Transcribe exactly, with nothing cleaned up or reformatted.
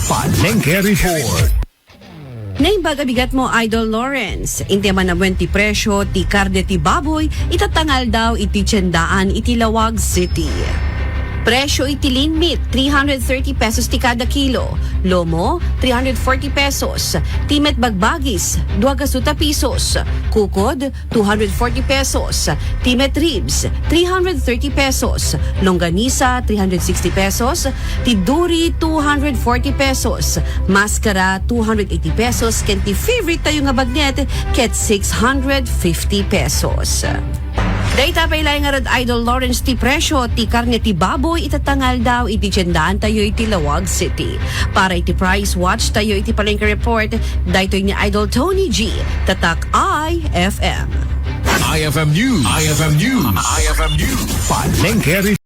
Palengke Report. Naimbag a bigat mo, Idol Lawrence. Inti man a buen ti presyo ti karne ti baboy, itatta nga aldaw iti tiendaan iti Laoag City. Presyo iti lean meat, three hundred thirty pesos ti kada kilo. Lomo, three hundred forty pesos. Ti met bagbagis, dua gas ta pisos. Kukod, two hundred forty pesos. Ti met ribs, three hundred thirty pesos. Longganisa, three hundred sixty pesos. Ti duri, two hundred forty pesos. Maskara, two hundred eighty pesos. Ken ti favorite tayo nga bagnet, ket six hundred fifty pesos. Dayta pay laeng ngarud, Idol Lawrence, ti presyo ti karne ti baboy itatta nga aldaw iti tiendaan tayo iti Laoag City. Para iti price watch tayo iti Palengke Report, daytoy ni Idol Tony G, Tatak I F M. I F M News. I F M News. I F M News. Palengke